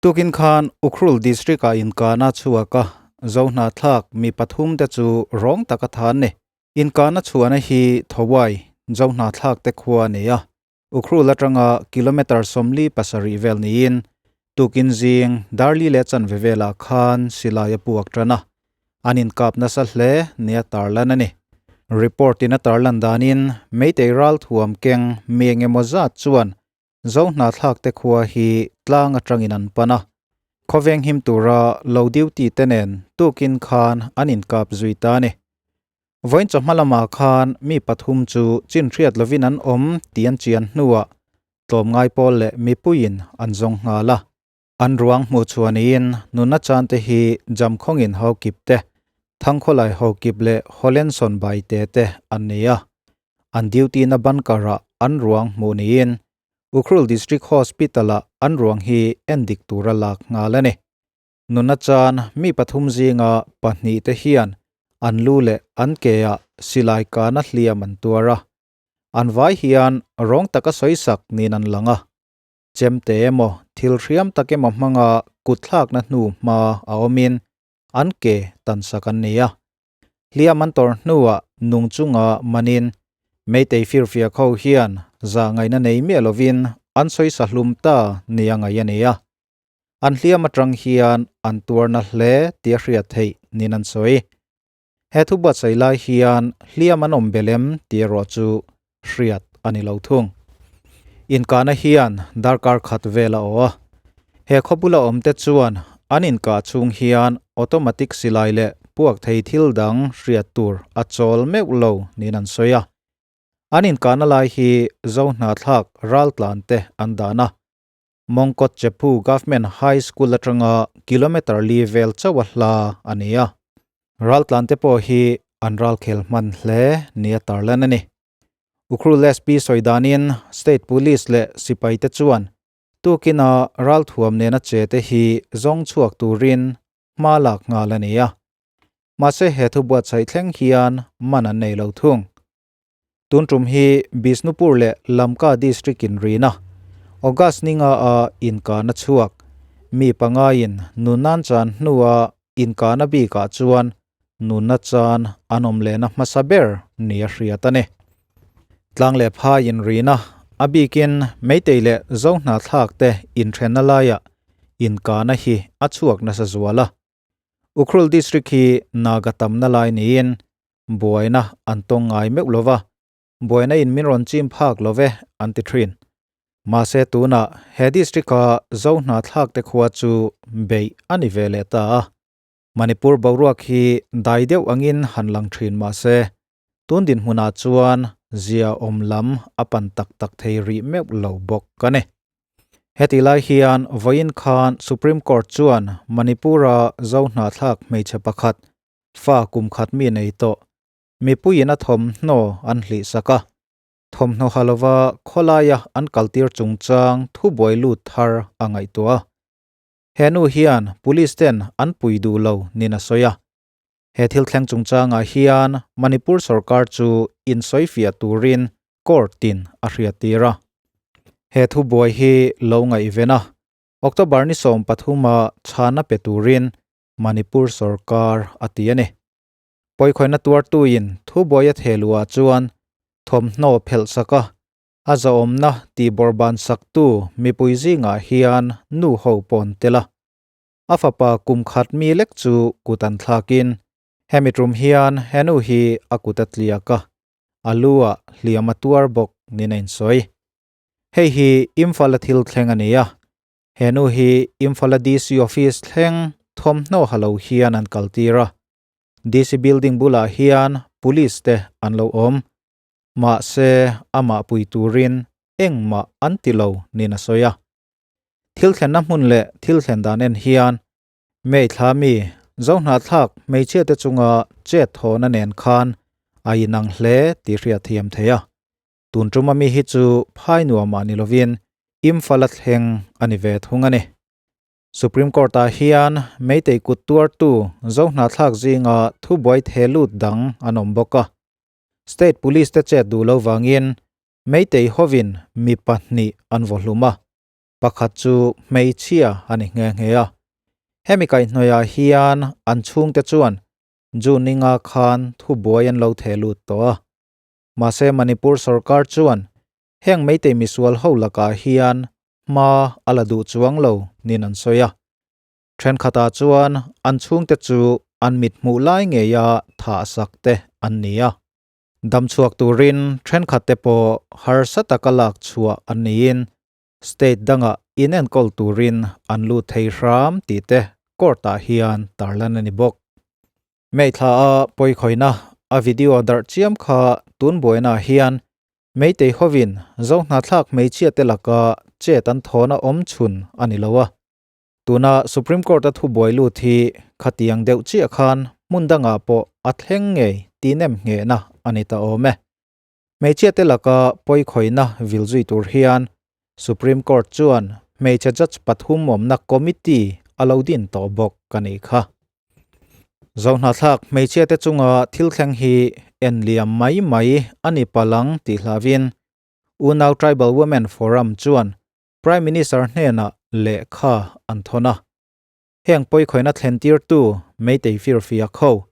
Tukin khan Ukhrul District-ah inkahna a chhuak a, Zohnahthlak mi pathum te chu rawng taka than ni. Inkahna chhuahna hi Thawai, Zohnahthlak te khua a ni a, Ukhrul atanga kilometre 47 vel niin tukin zing Darli leh chanve velah khan silai a puak tan a, an inkap nasa hle nia tarlan a ni. Report in a tarlan danin Meitei ral thuam keng mi engemaw zat chuan Zohnahthlak te khua hi tlang atangin an pan a, khawveng him tura lo duty te nen tukin khan an inkap zui ta a ni. Vawiin chawhma lamah khan mi pathum chu chin hriat lovin an awm tih an chian hnuah tlawmngai pawl leh mipuiin an zawng nghal a. An ruang hmuh chhuah niin nunna chante hi Jamkhawngin Haukip te, Thangkhawlai Haukip leh Holenson Baite te an ni a. An duty na bunker-ah an ruang hmuh niin Ukhrul District Hospital-ah an ruang hi endik tura lak nghal a ni. Nuna chan mi pathum zinga pahnihte hian an lu leh an ke-ah silai kana hliam an tuar a. An vai hian rawng taka sawisak niin an lang a. Chemte emaw thil hriam tak emaw hmanga kutthlakna hnu hma a awmin an ke tansak an ni a. Hliam an tawrh hnuah nung chunga manin Meitei firfiak ho hian zahngaihna nei miah lovin an sawisa hlum ta nia ngaih a ni a. An hliam atang hian an tuarna hle tih a hriat theih niin an sawi. He thu buatsaih lai hian hliam an awm belh em tih erawh chu hriat a ni lo thung. Inkahna hian darkar khat vel a aw a. He khawbula awmte chuan an inkah chhung hian automatic silai leh puak thei thil dang hriat tur a chawl meuh lo niin an sawi a. An inkahna lai hi Zohnahthlak raltlan te an dan a. Mongkot Chepu Government High School atanga kilometre li vel chauh a hla a ni a. Raltlan te pawh hi an ralkhel hman hle nia tarlan a ni. Ukhrul SP sawi danin State Police leh sipai te chuan tukina ralthuam nena che te hi zawng chhuak turin hma lak nghal a ni a. Mahse he thu buatsaih thleng hian man an nei lo thung. Tun tum hi Bishnupur leh Lamka District in rina August ninga a inkahna chhuak mi pangaiin nunnan chan hnua inkahna bikah chuan nunna chan an awm lehna hmasa ber ni a hriat a ni. Tlang leh phai in rina a bikin Meitei leh Zohnahthlak te inthenna laiah inkahna hi a chhuak nasa zual a. Ukhrul District hi Naga tamna lai niin buaina an tawng ngai meuh lo va, buaina in min rawn chim phak lo ve an ti thin. Mahse tunah he district-a Zohnahthlak te khua chu beih a ni ve leh ta a. Manipur boruak hi dai deuh angin han lang thin mahse tun dinhmunah chuan zia awm lam a pan tak tak thei rih meuh lo bawk a ni. Heti lai hian vawiin khan Supreme Court chuan Manipur-a Zohnahthlak hmeichhe pakhat fa kum khat mi nei tawh mipuiin a thawmhnaw an hlihsak a, thawmhnaw ha lova khawlaia an kaltir chungchang thubuai lut thar a ngaihtuah a. He nu hian police ten an pui duh lo nin a sawi a. He thil thleng chungchangah hian Manipur sorkar chu insawifiah turin court tin a hriattir a. He thubuai hi lo ngaihven a, October ni 13 a chhana pe turin Manipur sorkar a ti a ni. Pawikhawihna tuartuin thubuai a theh luhah chuan thawmhnaw phelh sak a, a zahawmna tihbawrhban saktu mipui zingah hian nu ho pawh an tel a. A fapa kum khat mi lek chu kut an thlakin hemi tum hian he nu hi a kut a tliak a, a lu ah hliam a tuar bawk niin a insawi. Hei hi Imphal-a thil thleng a ni a, he nu hi Imphal-a DC office thleng thawmhnaw ha lo hian an kaltir a, DC building bulah hian police te an lo awm. Mahse amah pui turin engmah an ti lo niin a sawi a. Thil thlenna hmun leh thil thlen dan en hian May thla mi Zohnahthlak hmeichhia te chunga chet thawhna nen khan a inang hle tih hriat thiam thei a. Tun tuma mi hi chu phai nuamah ni lovin Imphal a thleng a ni ve thung a ni. Supreme Court ah hian Meitei kut tuartu Zohnahthlak zinga thubuai the lut dang an awm bawk a. State Police te chet duh lo vangin Meitei hovin mi pahnih an vaw hlum a. Pakhat chu hmeichhia a ni nghe nghe a. Hemi kaihhnawihah hian an chhungte chuan June ninga khan thubuai an lo theh lut tawh a. Mahse Manipur sorkar chuan heng Meitei misual ho lakah hian hma a la duh chuang lo niin an sawi a. Thenkhatah chuan an chhungte chu an mit hmuh lai ngeia thah sak te an ni a. Damchhuak turin thenkhatte pawh harsa taka lak chhuah an niin state dangah inenkawl turin an lut thei hram tih te court-ah hian tarlan a ni bawk. May thla a pawikhawina a video darh chiam kha tun buainaah hian Meitei hovin Zohnahthlak hmeichhia te laka chet an thawna awm chhun a ni lo a. Tuna Supreme Court-a thubuai lut hi khatiang deuh chiah khan hmun dangah pawh a thleng ngei tih nem nghehna a ni ta awm e. Hmeichhia te laka pawikhawihna vil zui tur hian Supreme Court chuan hmeichhe judge pathum awmna committee a lo din tawh bawk a nih kha. Zohnahthlak hmeichhia te chunga thil thleng hi en liam mai mai a ni palang tih hlauhin Unau Tribal Women Forum chuan Prime Minister hnenah lehkha an thawn a. Heng pawikhawihna thlen tirtu Meitei firfiak ho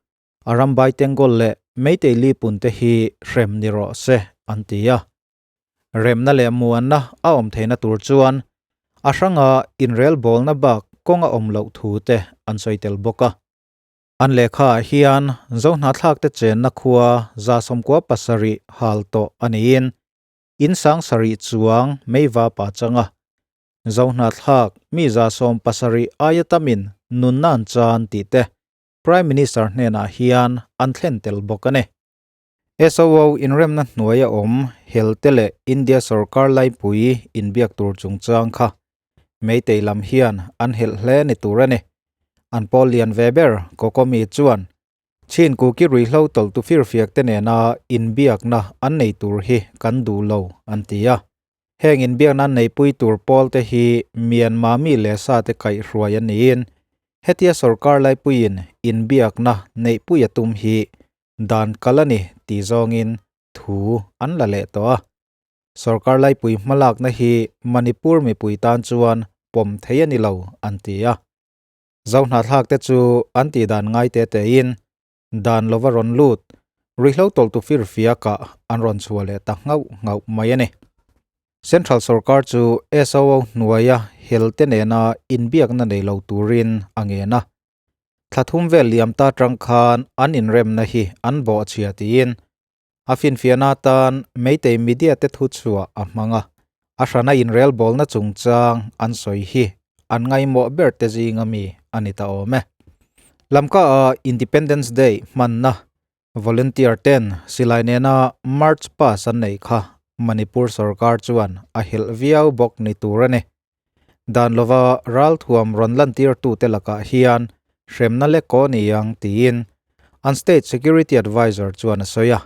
Arambai Tengol leh Meitei Lipun te hi hrem ni rawh se an ti a. Remna leh muanna a awm theihna tur chuan a hranga inrelbawlna bak kawng a awm loh thu te an sawi tel bawk a. An lehkhaah hian Zohnahthlakte chenna khua 97 hal tawh a niin in 7000 chuang meiva pa chang a. Zohnahthlak mi 70 aia tamin nunna an chan tih te Prime Minister hnenah hian an thlen tel bawk a ni. SOO inremna hnuaia awm helte leh India sorkar laipui inbiak tur chungchang kha Meitei lam hian an helh hle ni tur a ni. An pawl lian ve ber Kokomi chuan Chin Kuki ruihhlo tawlhtu firfiak te nena inbiakna an nei tur hi kan duh lo an ti a. Heng inbiakna an neipui tur pawl te hi Myanmar mi leh sa te kaihhruai an niin hetia sorkar laipuiin inbiakna neihpui a tum hi dan kal a ni tih zawngin thu an la leh tawh a. Sorkar laipui hmalakna hi Manipur mipui tan chuan pawm thei a ni lo an ti a. Zohnahthlak te chu an tih dan ngai te tein dan lova rawn lut, ruihhlo tawlhtu firfiakah an rawn chhuah leh ta nghauh nghauh mai a ni. Central sorkar chu SOO hnuaia helte nena inbiakna nei lo turin a ngen a. Thla thum vel liam ta tang khan an inremna hi an bawhchhia tiin a finfiahna atan Meitei media te thuchhuah a hmang a, a hrana inrelbawlna chungchang an sawi hi an ngaihmawh ber te zinga mi a ni ta awm e. Lamka a Independence Day hmanna volunteer ten silai nena March Past an neih kha Manipur sorkar chuan a helh viau bawk ni tur a ni. Dan lova ralthuam rawn lantirtute lakah hian hremna lek kaw ni ang tiin an State Security Adviser chuan a sawi a.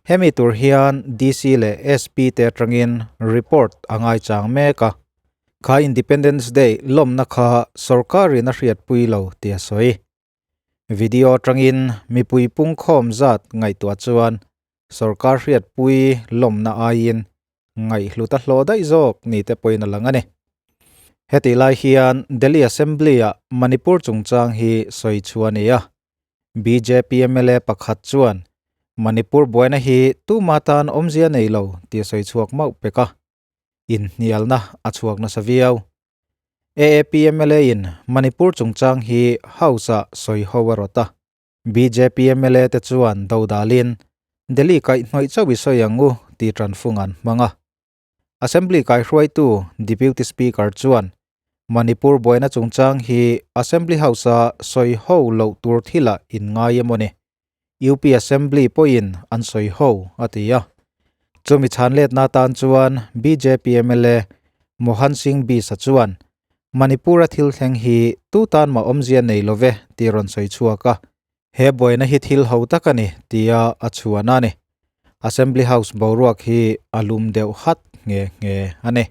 Hemi tur hian DC leh SP te atangin report a ngaichang mek a. Kha Independence Day lawmna kha sorkarin a hriatpui lo tih a sawi. Video atangin mipui pungkhawm zat ngaihtuah chuan sorkar hriatpui lawmna aiin ngaihhlut a hlawh daih zawk ni te pawhin a lang a ni. Hetih lai hian Delhi Assembly-ah Manipur chungchang hi sawi chhuah a ni a. Bjp mla pakhat chuan Manipur buaina hi tuma tan awmzia nei lo tih a sawi chhuak mauh pek a. Inhnialna a chhuak nasa viau. AAP mla in Manipur chungchang hi House-ah sawi ho a rawt a. Bjp mla te chuan dodalin Delhi kaihhnawih chauh i sawi ang u tih tanfung an hmang a. Assembly kaihruaitu Deputy Speaker chuan Manipur buaina chungchang hi Assembly House-a sawi ho loh tur thilah in ngai emaw ni? UP Assembly pawhin an sawi ho, a ti a. Chumi chhanletna atan chuan bjp mla Mohan Singh Bisa chuan Manipur-a thil thleng hi tu tan mah awmzia nei lo ve tih rawn sawi chhuak a, he buaina hi thil ho tak a ni tia a chhuan a ni. Assembly House boruak hi a lum deuh hat nghe nghe a ni.